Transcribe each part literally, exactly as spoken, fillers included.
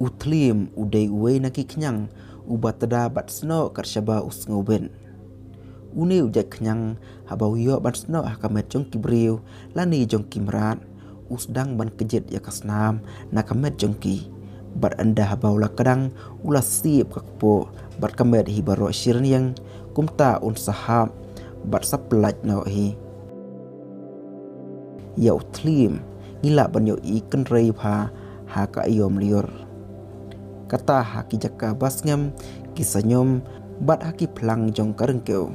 U Thlim u dei uwei na ki khñiang uba tda bad snoh kat shaba u sngewbit. Une u jait khñiang haba u ïoh ban snoh ha ka met jong ki briew lane jong ki mrad, u sdang ban kjit ïa ka snam na ka met jong ki. Bad ynda haba u la kdang, u la sip ka kpoh bad ka met hi baroh shi rynïeng, kumta un sa hap bad sa pyllait noh hi. Ïa u Thlim ngi lah ban ïohi kynrei bha ha ka aïom lyiur. Kata ha ki jaka ba sngem, ki saiñum bad ha ki phlang jong ka ryngkew.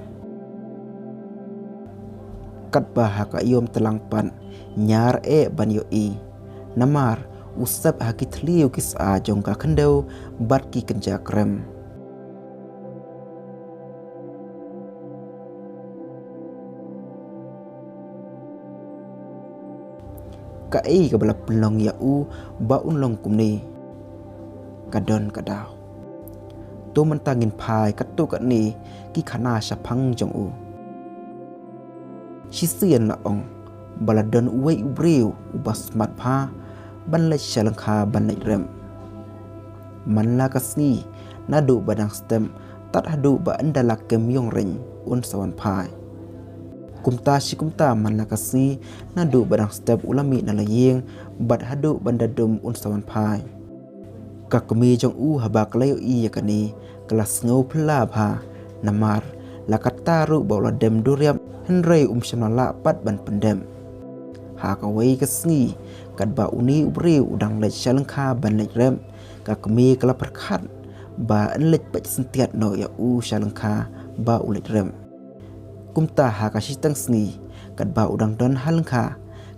Katba ha ka aïom tlang pat ñiar eh ban ïohi. Namar u sep ha ki thliew ki sah jong ka khyndew bad ki kynja krem. Kaei kaba la pynlong ïa u ba un long kumne? Ka don ka daw. To mynta ngin phai katto katne ki khana shaphang jong u. Shisien la ong ba la don uwei u briew uba smat bha ban leit sha lyngkha ban leit rep. Man la ka sngi, naduh ba dang step tad haduh ba ynda la kem ïong reng un sa wan phai. Kumta shi kumta man la ka sngi, naduh ba dang step u la mih na la ïing bad haduh ba ynda dum un sa wan phai. Ka kmie jong u haba ka la ïohi ïa kane ka la sngew phylla bha. Namar la katta ruh ba u la dem duriap, hynrei um shym la lah pat ban pyndem. Ha kawei ka sngi, katba une u briew u dang leit sha lyngkha ban leit rep, ka kmie ka la pyrkhat ba yn leit peit syntiat noh ïa u sha lyngkha ba u leit rep. Kumta ha ka shiteng sngi, katba u dang don ha lyngkha,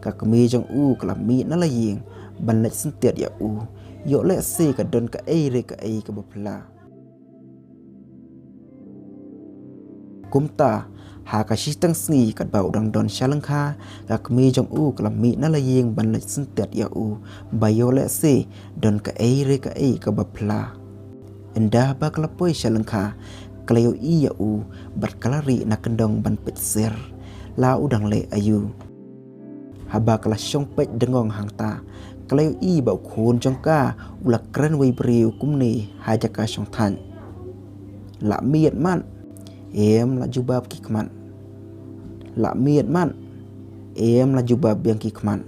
ka kmie jong u ka la mih na la ïing ban leit syntiat ïa u, ïoh lehse ka don kaei re kaei kaba phylla. Kumta ha ka shiteng sngi, katba u dang don sha lyngkha, ka kmie jong u ka la mih na la ïing ban leit syntiat ïa u, ba ïoh lehse don kaei re kaei kaba phylla. Ynda ba ka la poi sha lyngkha, ka la ïohi ïa u bad ka la rieh na kyndong ban peit sir la u dang leh aïu. Haba ka la shong peit dengong hangta, ka la ïohi ba u khun jong ka u la kren wei briew kumne ha jaka shong thait. La miet mat, em la jubab ki khmat. La miet mat, em la jubab biang ki khmat.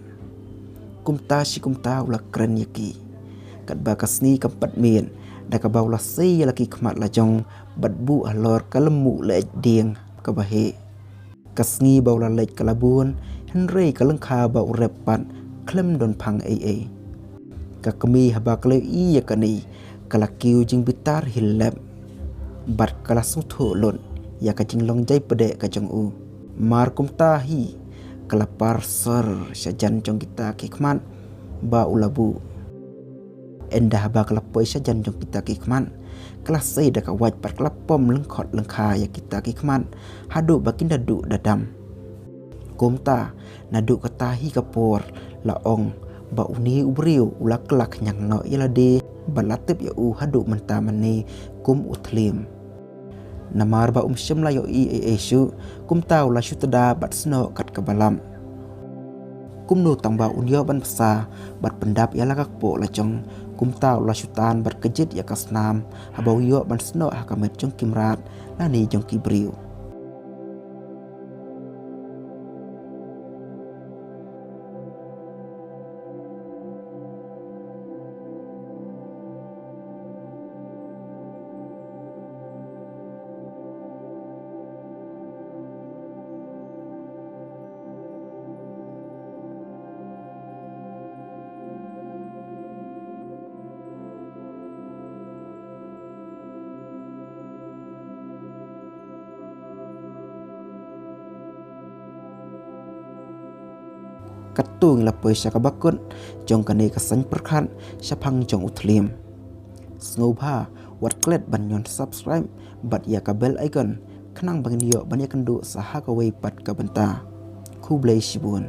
Kumta shi kumta u la kren ïa ki. Katba ka sngi kam pat miet, da kaba u la sei ïa la ki khmat la jong bad buh halor ka lynti leit dieng kaba heh. Ka sngi ba u la leit ka la bun, hynrei ka lyngkha ba u rep pat khlem don phang ei ei. Ka kmie haba ka la ïohi ïa kane, ka la kiew jingbitar hi lep bad ka la sngewthuh lut ïa ka jinglong jai pdeng ka jong u. Mar kumta hi, ka la par sor sha jan jong kita ki khmat ba u la buh. Ynda haba ka la poi sha jan jong kita ki khmat, ka la sei da ka wait bad ka la pom lyngkhot lyngkha ïa kita ki khmat haduh ba kin da duh da dam. Kumta, naduh kata hi ka por la ong ba une u briew u la kylla khñiang noh ïa lade bad la tip ïa u haduh mynta mynne kum u Thlim. Namar ba um shym la ïohi ei ei shuh, kumta u la shu tda bad snoh kat kaba lap. Kumno tang ba un ïoh ban bsa bad pyndap ïa la ka kpoh la jong, kumta u la shu tan bad kjit ïa ka snam haba u ïoh ban snoh ha ka met jong ki mrad lane jong ki briew. Katto ngi la poi sha kaba kut jong kane ka saiñ pyrkhat shaphang jong u Thlim. Sngewbha wat klet ban ñion subscribe bad ïa ka bell icon khnang ba ngin ïoh ban ïakynduh sa ha kawei pat ka bynta. Khublei shibun.